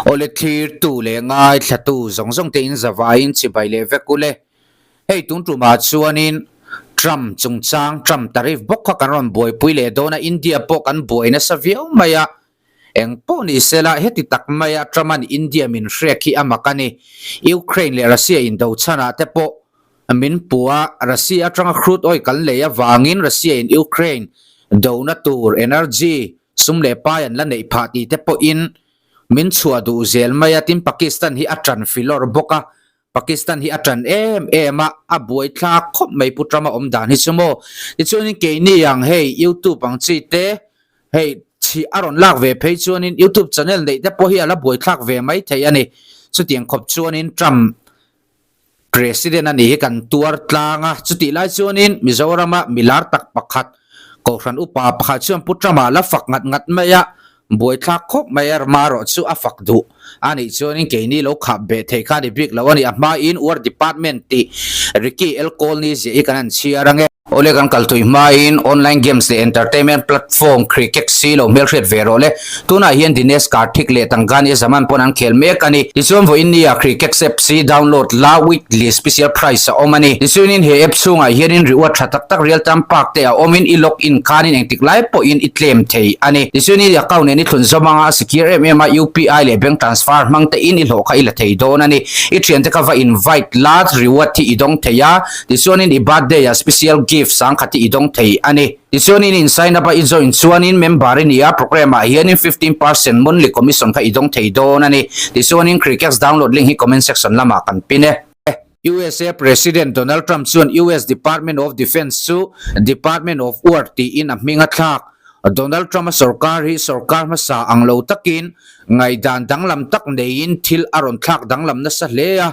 Awle thlirtu leh ngaithlatu zawng zawng te in zavaiin chibai leh vek ule. Hei tun tumah chuanin Trump chungchang, Trump tariff bawk kha kan rawn buaipui leh dawn a, India pawh kan buai nasa viau mai a. Eng pawh ni sela heti tak maia Trump-a'n India min hrek hi a mak a ni. Ukraine leh Russia indo chhanah te pawh min puh a, Russia atanga crude oil kan lei avangin Russia-in Ukraine dona tur energy sum leh pai an la neih phah tih te pawhin min chhuah duh zel mai a, tin Pakistan hi a ṭan filawr bawk a, Pakistan hi a ṭan em em a, a buai thlak khawp mai Pu Trump a awm dan hi chu maw. Tichuanin keini ang hei YouTube ang chi te hei chhi a rawn lak ve phei chuanin YouTube channel neih te pawh hi a la buai thlak ve mai thei a ni. Chutiang khawp chuanin Trump President a nih hi kan tuar tlang a, chutih lai chuanin Mizorama milar tak pakhat Kohhran upa pakhat chuan Pu Trump-a la fak ngat ngat mai a, buaithlak khawp mai a, marawh chu a fak duh a nih chuanin keini lo khap beh thei kha a ni bik lo a ni. A hmain War Department tih Ricky L. Colney ziah hi kan han chhiar ang e. Awle kan kal tui hmain online games leh entertainment platform Cricket si lo hmelhriat ve rawh le. Tunah hian Dinesh Karthik leh Tangani Zaman pawn an khel mek a ni. Tichuan vawiin nia Cricket app si download la weekly special price a awm a ni. Tichuanin he app chhungah hianin reward tha tak tak real time park te a awmin i log in khanin engtik lai pawhin i claim thei a ni. Tichuanin i account nen i thlun zawm anga a secure em em a UPI leh bank transfer hmang te in i hlawh kha i la thei dawn a ni. I thiante kha va invite la reward hi i dawng thei a. Tichuanin i birthday ah special gift sangkhat hi i dawng thei a ni. Tichuanin in sign up a i join chuanin member i ni a, program ah hianin 15% monthly commission kha i dawng thei dawn a ni. Tichuanin Crickex download link hi comment section lamah kan pin e. USA President Donald Trump chuan US Department of Defense chu Department of War tiin a hming a thlak. Donald Trump-a sorkar hi sorkar hmasa ang lo takin ngaihdan danglam tak neiin thil a rawn thlak danglam nasa hle a,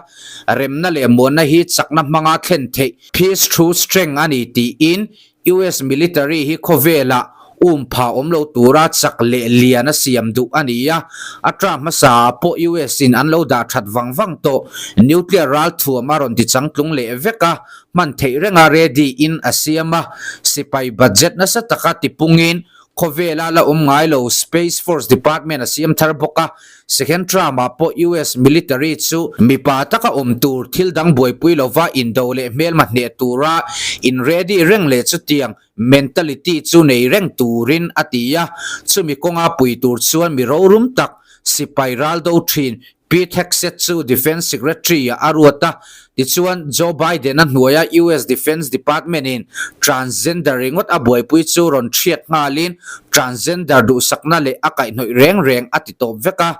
remna leh muanna hi chakna hmanga thlen theih, peace through strength, a ni tiin US military hi khawvelah um pha awm lo tura chak leh lian a siam duh a ni a, a term hmasa ah pawh US in an lo dah that vang vang tawh, nuclear ralthuam a rawn ti changtlung leh vek a, hman theih renga ready in a siam a, sipai budget nasa taka tipungin khawvela la awm ngai lo Space Force Department a siam thar bawk a, second term ah pawh US military chu mipa taka awm tur thil dang buaipui lova indo leh hmelma hneh tura in ready reng leh chutiang mentality chu nei reng turin a ti a, chumi kawnga pui tur chuan mi rorum tak sipai ral do thin Pete Hegseth chu Defence Secretary-ah a ruat a, tichuan Joe Biden-a hnuaia US Defence Department-in transgender ringawt a buaipui chu rawn hriat nghalin transgender duhsakna leh a kaihhnawih reng reng a ti tawp vek a.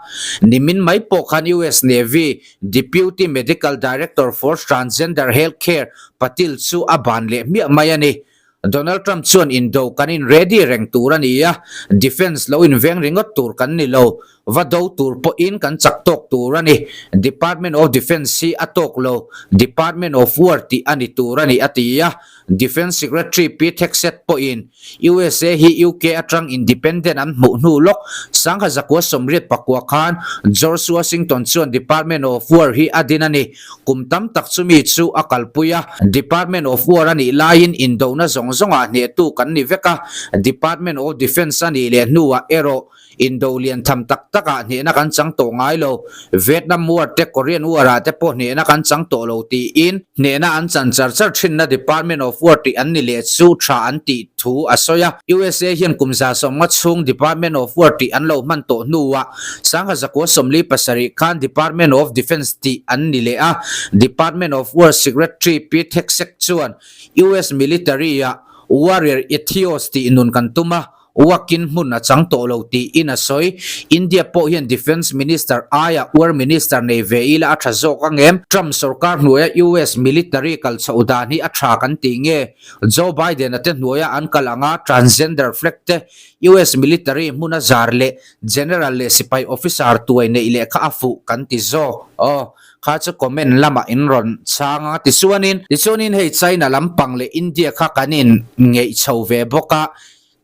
Nimin mai pawh khan US Navy Deputy Medical Director for Transgender Healthcare Patil chu a ban leh hmiah mai a ni. Donald Trump chuan indo kan in ready reng tur a ni a, defence lo inveng ringawt tur kan ni lo, va do tur pawhin kan chak tawk tur a ni. Department of Defence hi a tawk lo, Department of War tih a ni tur a ni, a ti a. Defence Secretary Pete Hegseth pawhin USA hi UK atang independent an hmuh hnu lawk 1989 khan George Washington chuan Department of War hi a din a ni. Kum tam tak chumi chu a kalpui a, Department of War a nih laiin indona zawng zawngah hnehtu kan ni vek a, Department of Defence a nih leh hnuah erawh indo lian tham tak takah hnehna kan chang tawh ngai lo, Vietnam War te Korean War ah te pawh hnehna kan chang tawh lo tiin hnehna an chan char char thinna Department of War tih an ni leh chu tha an tih thu a sawi a. USA hian kum 150 chhung Department of War tih an lo hman tawh hnuah 1947 khan Department of Defence tih an ni leh a, Department of War Secretary Pete Hegseth chuan US military-ah Warrior Ethos tih nun kan tum a, Wakin hmun a chang tawh lo tiin a sawi. India pawh hian Defence Minister aia War Minister nei ve ila a tha zawk ang em? Trump sorkar hnuaia US military kal chhoh dan hi a tha kan tih nge? Joe Biden-a te hnuaia an kal anga transgender flag te US military hmuna zar leh General leh sipai officer tuai neih leh kha a fuh kan ti zawk. Aw, kha chu comment lamah in rawn chhang a. Tichuanin, tichuanin hei China lampang leh India kha kan in ngeih chho ve bawk a.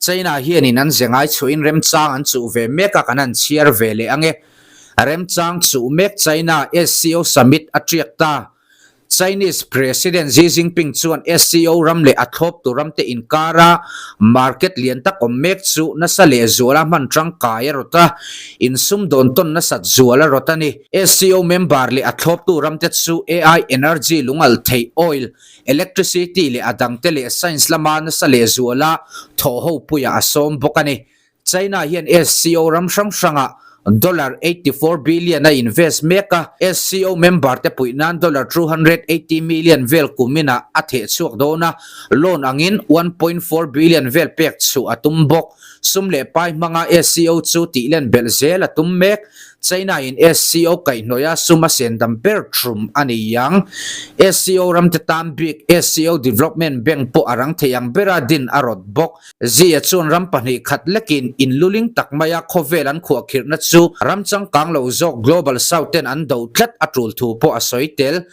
China hianin an ze ngai chhuahin remchang an chuh ve mek a, kan han chhiar ve leh ang e. Remchang chuh mek China SCO summit a tiak ta. Chinese President Xi Jinping chuan SCO ram leh a thlawptu ramte inkara market lian tak awm mek chu nasa leh zuala hman tangkai a rawt a, insumdawn tawn nasat zual a rawt a ni. SCO member leh a thlawptu ramte chu AI, energy, lungal theih, oil, electricity leh a dangte leh science lama nasa leh zuala thawhho puiah a sawm bawk a ni. China hian SCO ram hrang hrangah dollar 84 billion a invest mek a, SCO member te puih nan dollar 280 million vel kuminah a theh chhuak dawn a, loan angin 1.4 billion vel pek chhuah a tum bawk. Sum leh pai hmanga SCO chu tihlen belh zel a tum mek. China in SCO kaihhnawih a sum a sen dam ber thrum a ni ang. SCO ramte tan bik SCO Development Bank pawh a rang thei ang bera din a rawt bawk. Zia chuan ram pahnih khat lekin in luling tak maia khawvel an khuahkhirhna chu ram changkang lo zawk Global South ten an do tlat a tul thu pawh a sawi tel.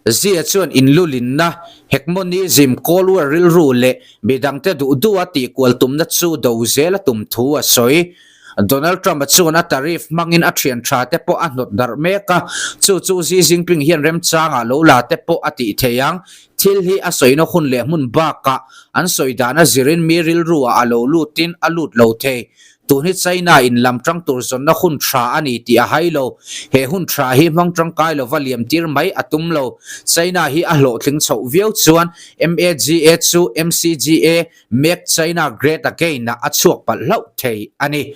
Zia chuan in lulinna, hegemonism, Cold War rilru leh midangte duh duha tihkual tumna chu do zel a tum thu a sawi. Donald Trump-a chuan a tariff hmangin a thian tha te pawh a hnawt darh mek a, chu chu Xi Jinping hian remchangah lo la te pawh a tih thei ang. Thil hi a sawina hun leh hmun bakah an sawi dan a zirin mi rilruah a lo lutin a lut lo thei. Tun hi China in lam tang tur zawnna hun tha a ni tih a hai lo. He hun tha hi hmang tangkai lova liam tir mai a tum lo. China hi a hlawhtling chhoh viau chuan MAGA chu MCGA, Make China Great Again ah a chhuak palh hlauh thei a ni.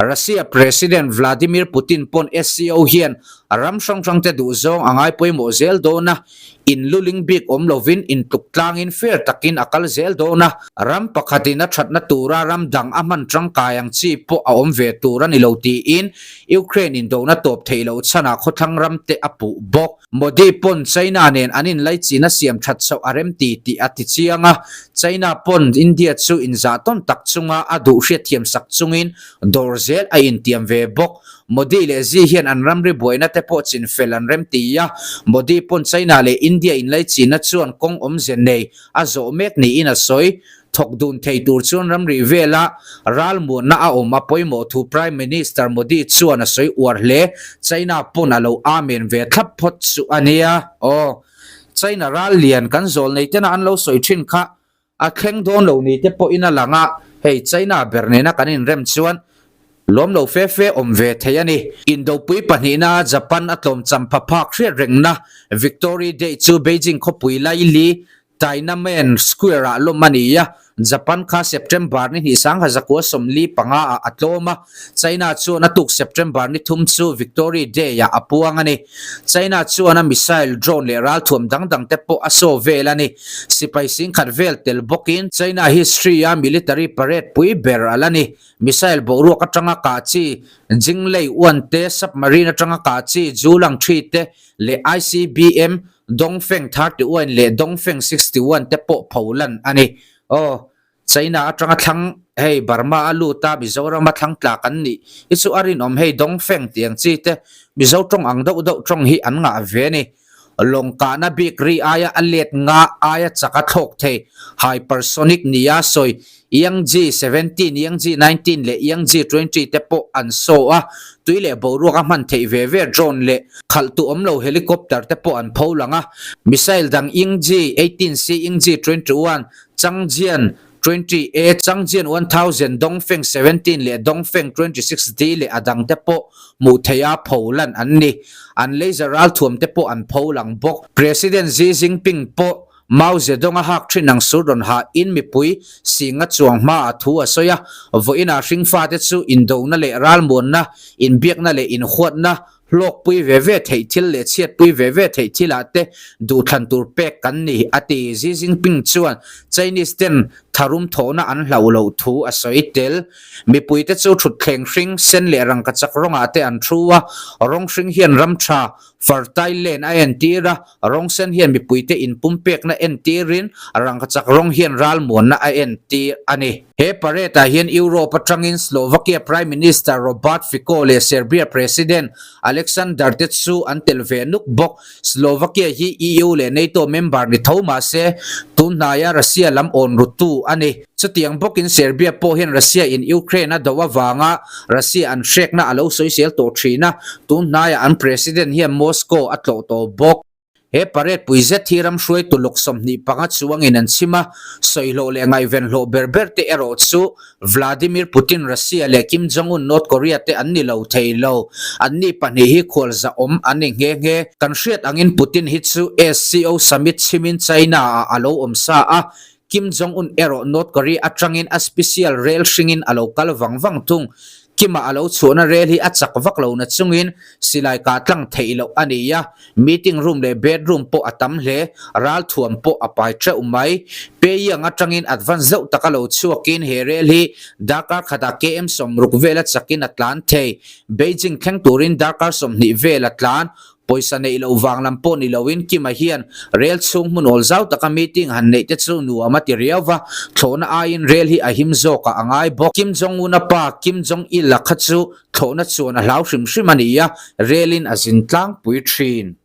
Russia President Vladimir Putin pawn SCO hian ram hrang hrang te duhzawng a ngai pawimawh zel dawn a, in luling bik awm lovin intluk tlangin fair takin a kal zel dawn a, ram pakhatin a thatna tura ram dang a hman tangkai ang chi pawh a awm ve tur a ni lo tiin Ukraine indona tawp theih loh chhanah khawthlang ram te a puh bawk. Modi pawn China nen an inlaichin a siam that chauh a rem ti tih a ti chiang a, China pawn India chu inzah tawn tak chunga a duh hriatthiam sak chungin dawr zel a intiam ve bawk. Modi leh Xi hian an ramri buaina te pawh chinfel an rem ti a, Modi pawn China leh India inlaichinna chuan kawng awmze nei a zawh mek niin a sawi. Thawk dun thei tur chuan ramri vela ralmuanna a awm a pawimawh thu Prime Minister Modi chuan a sawi uar hle. China pawn a lo amen ve thlap phawt chu a nia. Aw. China ral lian kan zawl nei tena an lo sawi thin kha A thleng dawn lo ni te pawhin a lang a, hei China ber nena kan inrem chuan lawm lo fe fe awm ve thei a ni. Indopui pahnihna Japan a tlawm champha phak hriat rengna Victory Day chu Beijing khawpui laili Tiananmen Square-ah lawm a ni a, Japan kha September ni hnih sangha zakua 45 ah a tlawm a, China chuan a tuk September ni thum chu Victory Day-ah a puang a ni. China chuan a missile, drone leh ralthuam dang dang te pawh a saw vel a ni. Sipai singkhat vel tel bawkin China history-a military parade pui ber a la ni. Missile boruak atanga kah chi Jinglei 1 te, submarine atanga kah chi Julang 3 te leh ICBM Dongfeng 31 leh Dongfeng 61 te pawh pholan a ni. Aw. China atanga thlang hei Burma a lut a Mizoram a thlang tla kan nih hi chu a rinawm hei Dongfeng tih ang chi te Mizo tawng ang deuh deuh tawng hi an ngah ve a ni. Lawng kahna bik ri aia a let nga aia chak a thlawk thei hypersonic nia sawi Yangtze 17, Yangtze 19 leh Yangtze 20 te pawh an saw a, tui leh boruak a hman theih ve ve drone leh khalhtu awm lo helicopter te pawh an pho lang a, missile dang Yingzi 18C, Yingzi 21, Changjian 20 A, Changjian 1000, Dongfeng 17 leh Dongfeng 26 D leh a dangte pawh hmuh theiha pho lan an ni. An laser ralthuam te pawh an pho lang bawk. President Xi Jinping pawh Mao Zedong a hak thin ang sur rawn hah in mipui singa chuang hmaah thu a sawi a, vawiinah hringfate chu indona leh ralmuanna, inbiakna leh inhuatna, Hlawkpui ve ve theih thil leh chhiatpui ve ve theih thilah te duhthlan tur pek kan ni, a ti. Xi Jinping chuan Chinese ten tharum thawhna an hlauh loh thu a sawi tel. Mipuite chu thutthleng hring, sen leh rangkachak rawngah te an thu a, rawng hring hian ram tha, fertile land a entir a, rawng sen hian mipuite inpumpekna entirin rangkachak rawng hian ralmuanna a entir a ni. He parade-ah hian Europe atangin Slovakia Prime Minister Robert Fico leh Serbia President Aleksandar te chu an tel ve nuk bawk. Slovakia hi EU leh NATO member ni tho mah se, tun hnaia Russia lam awn rutu a ni. Chutiang bawkin Serbia pawh hian Russia in Ukraine a do avanga Russia an hrekna a lo sawisel tawh thin a, tun hnaiah an President hian Moscow a tlawh tawh bawk. He parade pui zet hi ram hruaitu luk 25 chuangin an chhim a, sawihlawh leh ngaihven hlawh ber ber te erawh chu Vladimir Putin Russia leh Kim Jong-un North Korea te an ni lo thei lo. Anni pahnih hi khualza awm an ni nghe nghe. Kan hriat angin Putin hi chu SCO summit chhimin China ah a lo awm sa a, Kim Jong-un erawh North Korea atangin a special rel hringin a lo kal vang vang thung. Kima a lo chhuahna rel hi a chak vak lo na chungin silai kah tlang theih loh a ni a, meeting room leh bedroom pawh a tam hle, ralthuam pawh a pai teuh mai. Peyang atangin advance deuh tak a lo chhuakin he rel hi darkar khatah KM 60 vel a chakin a tlan thei. Beijing thleng turin darkar 20 vel a tlan. Pawisa neih loh vang lam pawh ni loin Kima hian rel chhung hmun awl zau taka meeting han neih te chu nuam a ti riau va, thlawhna aiin rel hi a him zawkah a ngai bawk. Kim Jong-un-a pa Kim Jong-il-a kha chu thlawhna chuan a hlau hrim hrim a ni a, relin a zin tlangpui thin.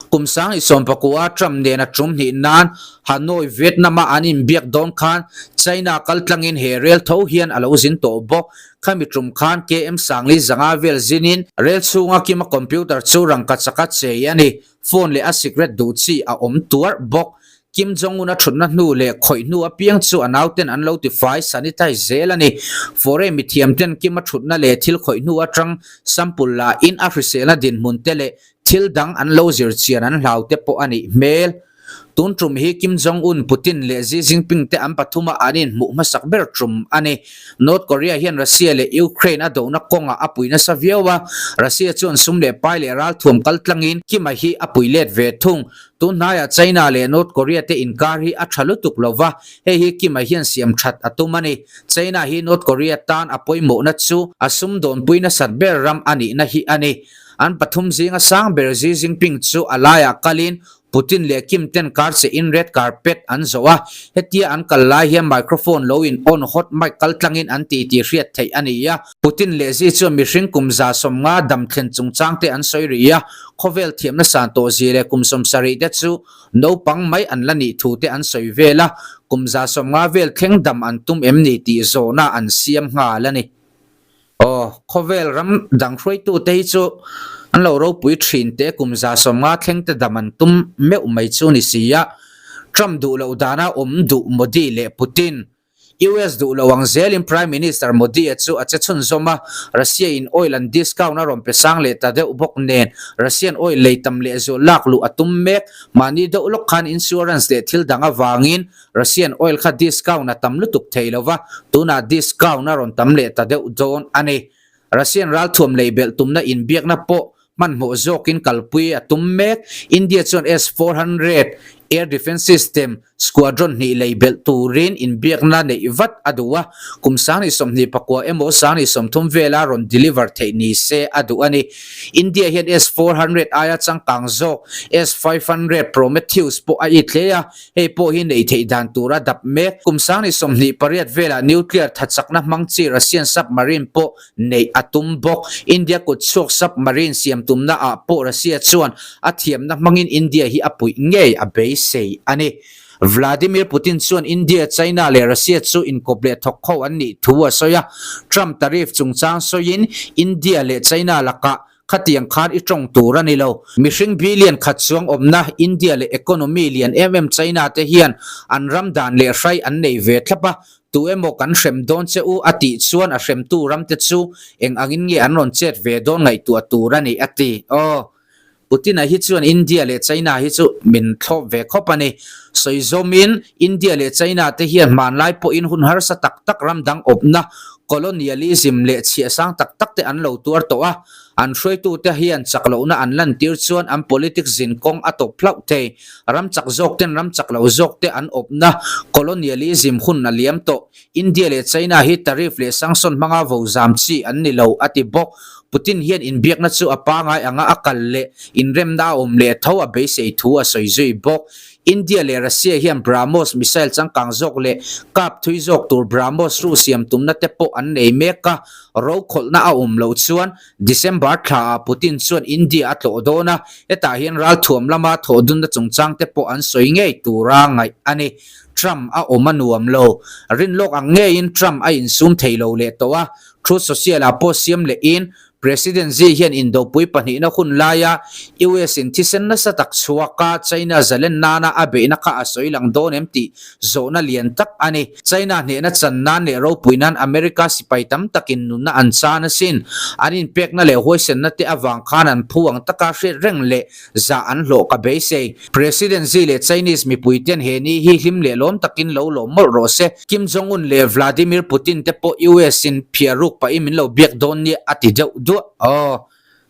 Kum 2019 Trump nena tum hnih nan Hanoi, Vietnam-a an inbiak dawn khan China kaltlangin he rel tho hian a lo zin tawh bawk. Khami tum khan KM 4500 vel zinin rel chhunga kima computer chu rangka chaka chei a ni. Phone leh a sikret duh chi a awm tuarh bawk. Kim Jong-un a thutna hnu leh khawih hnu apiang chu a nauten an lo tifai, sanitize, zel a ni. Foreign mithiamten Kim a thutna leh thil khawih hnu atang sample la in a hriselna dinhmun te leh thil dang an lo zir chian an hlau te pawh a nih hmel. Tun tum hi Kim Jong-un, Putin leh Xi Jinping te an pathuma an inhmuh hmasak ber tum a ni. North Korea hian Russia leh Ukraine a dohna kawngah a pui nasa viau a, Russia chuan sum leh pai leh ralthuam kal tlangin Kim-a hi a pui let ve thung. Tun hnaiah China leh North Korea te inkar hi a tha lutuk lo va, hei hi Kim-a hian siam that a tum a ni. China hi North Korea tan a pawimawhna chu a sumdawnpui nasat ber ram a nihna hi a ni. An pathum zinga sang ber Xi Jinping chu a laiah kalin Putin leh Kim ten kar che in red carpet an zawh a, hetia an kal lai hian microphone lo in on hot mic kal tlangin an ti tih hriat theih a ni a. Putin leh Xi chuan mihring kum 150 dam thlen chungchang te an sawi rih a, khawvel thiamna san tawh zia leh kum 70 te chu naupang mai an la nih thu te an sawi vel a, kum 150 vel thleng dam an tum em ni tih zawhna an siam nghal a ni. Aw, khawvel ram dang hruaitute hi chu an lo ropui thin te kum 150 thleng te dam an tum meuh mai chu ni si a. Trump duh loh dana awm duh Modi leh Putin. US duh lo ang zelin Prime Minister Modi-a chu a che chhunzawm a, Russia in oil an discount a rawn pe sang leh ta deuh bawk nen Russian oil lei tam leh zual lak luh a tum mek. Mahni deuh lawk khan insurance leh thil dang avangin Russian oil kha discount a tam lutuk thei lo va, tunah discount a rawn tam leh ta deuh dawn a ni. Russian ralthuam lei belh tumna inbiakna pawh hmanhmawh zawkin kalpui a tum mek. India chuan S-400 air defence system squadron hnih lei belh turin inbiakna neih vat a duh a, kum 2029 emaw 2030 vela rawn deliver theih ni se a duh a ni. India hian S-400 aia changkang zawk S-500 Prometheus pawh a it hle a, Hei pawh hi neih theih dan tura dap mek. Kum 2028 velah nuclear thachakna hmang chi Russian submarine pawh neih a tum bawk. India kut chhuak submarine siam tumna ah pawh Russia chuan a thiamna hmangin India hi a puih ngei a beisei a ni. Vladimir Putin chuan India, China leh Russia chu inkawp leh thawk kho an nih thu a sawi a. Trump tariff chungchang sawiin India leh China lakah Khatiang khan i tawng tur a ni lo. Mihring billion khat chuang awmna India leh economy lian em em China te hian an ram dan leh hrai an nei ve thlap a, tu emaw kan hrem dawn che u a tih chuan a hremtu ram te chu eng angin nge an rawn chet ve dawn ngaihtuah tur a ni a ti. Aw. Putin-a hi chuan India leh China hi chu min thlawp ve khawp a ni. Sawi zawmin India leh China te hian hmanlai pawhin hun harsa tak tak ram dang awpna Colonialism leh chhiah sang tak tak te an lo tuar tawh a, an hruaitute hian chak lohna an lantir chuan an politics zin kawng a tawp hlauh thei. Ram chak zawk ten ram chak lo zawk te an awpna colonialism hun a liam tawh. India leh China hi tariff leh sanction hmanga vo zam chi an ni lo, a ti bawk. Putin hian inbiakna chu a pangai anga a kal leh inremna a awm leh tho a beisei thu a sawi zui bawk. India leh Russia hian BrahMos missile changkang zawk leh kap thui zawk tur BrahMos ru siam tumna te pawh an nei mek a, rokhawlhna a awm loh chuan December thlaah Putin chuan India a tlawh dawn a, hetah hian ralthuam lama thawhdunna chungchang te pawh an sawi ngei tura ngaih a ni. Trump a awm a nuam lo. Rinlawk ang ngeiin Trump a insum thei lo leh tawh a, Truth Social-ah pawh siam lehin. President Xi hian indopui pahnihna hun laia US in thisen nasa tak chhuaka China zalen nana a beihna kha a sawi lang dawn em tih zawhna lian tak a ni. China hnehna chan nan leh ropui nan America sipai tam takin nunna an chan asin. An inpekna leh huaisenna te avang khan an phu ang taka hriat reng leh zah an hlawh ka beisei. President Xi leh Chinese mipui ten he ni hi hlim leh lawm takin lo lawm mawlh rawh se. Kim Jong Un leh Vladimir Putin te pawh US in phiar ruk pahin min lo biak dawn nia a ti deuh duah. Aw.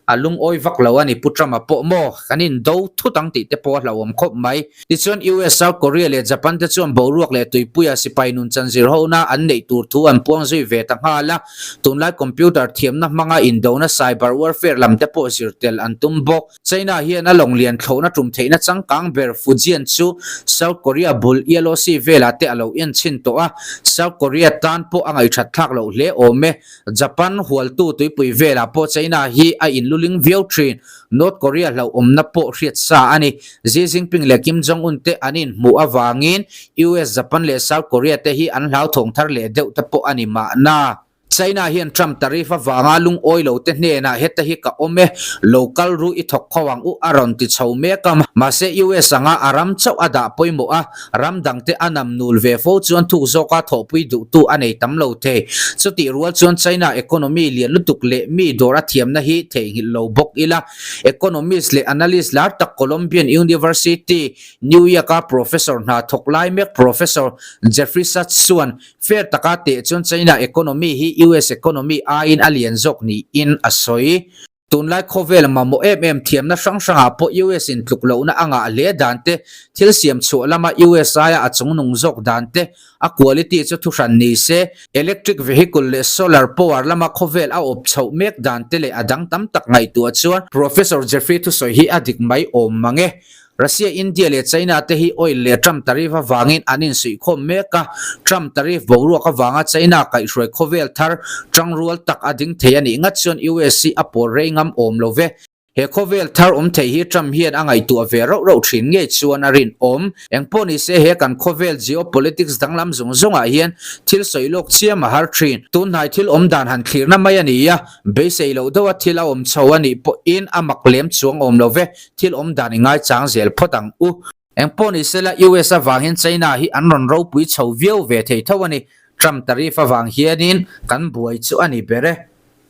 A lungawi vak lo a ni Pu Trump-a pawh maw? Kan indo thut ang tih te pawh a hlauhawm khawp mai. Tichuan US, South Korea leh Japan te chuan boruak leh tuipuia sipai nun chanzir hona an neih tur thu an puang zui ve ta nghal a. Tunlai computer thiamna hmanga indona cyber warfare lam te pawh zir tel an tum bawk. China hian a lawng lian thlawhna tum theihna changkang ber Fujian chu South Korea bul Yellow Sea velah te a lo en chhin tawh a, South Korea tan pawh a ngaihṭhat thlak loh hle awm e. Japan hualtu tuipui velah pawh China hi a inluling viau ṭhin. North Korea hlauhawmna pawh hriat sa a ni. Xi Jinping leh Kim Jong Un te an inhmuh avangin US, Japan leh South Korea te hi an hlauthawng thar leh deuh te pawh a ni mahna. China hian Trump tariff avanga lungawi lo te hnenah heta hi ka awm e, lo kal ru i thawk kho ang u a rawn ti chho mek a. Mahse US anga a ram chauh a dah pawimawh a, ram dangte a nam nul ve fo chuan thuk zawka thawhpui duhtu a nei tam lo thei. Chutih rual chuan China economy lian lutuk leh mi dawr a thiamna hi theihnghilh lo bawk ila. Economist leh analyst lar tak Columbian University, New York-a professor hna thawk lai mek Professor Jeffrey Sachs chuan Fair taka teh chuan China economy hi US economy aiin a lian zawk niin a sawi. Tunlai khawvel mamawh em em thiamna hrang hrangah pawh US in tluk lohna a ngah hle dan te, thil siam chhuah lama US aia a chungnung zawk dan te, a quality chu thuhran ni se, electric vehicle leh solar power lama khawvel a awp chhoh mek dan te leh a dang tam tak ngaihtuah chuan Professor Jeffrey thusawi hi a dik mai awm mang e. Russia, India leh China te hi oil leh Trump tariff avangin an insuihkhawm mek a, Trump tariff boruak avanga China kaihhruai khawvel thar tangrual tak a ding thei a nih ngat chuan US hi a pawl rei ngam awm lo ve. He khawvel thar awm thei hi Trump hian a ngaihtuah ve rauh rauh thin ngei chuan a rinawm. Engpawh ni se he kan khawvel geopolitics danglam zawng zawngah hian thil sawi lawk chiam a har thin. Tunhnai thil awm dan han thlirna mai a ni a, beisei loh deuha thil a awm chho a nih pawhin a mak lem chuang awm lo ve. Thil awm dan i ngaichang zel phawt ang u. Engpawh ni sela US avangin China hi an rawn ropui chho viau ve thei tho a ni. Trump tariff avang hianin kan buai chu a ni ber e.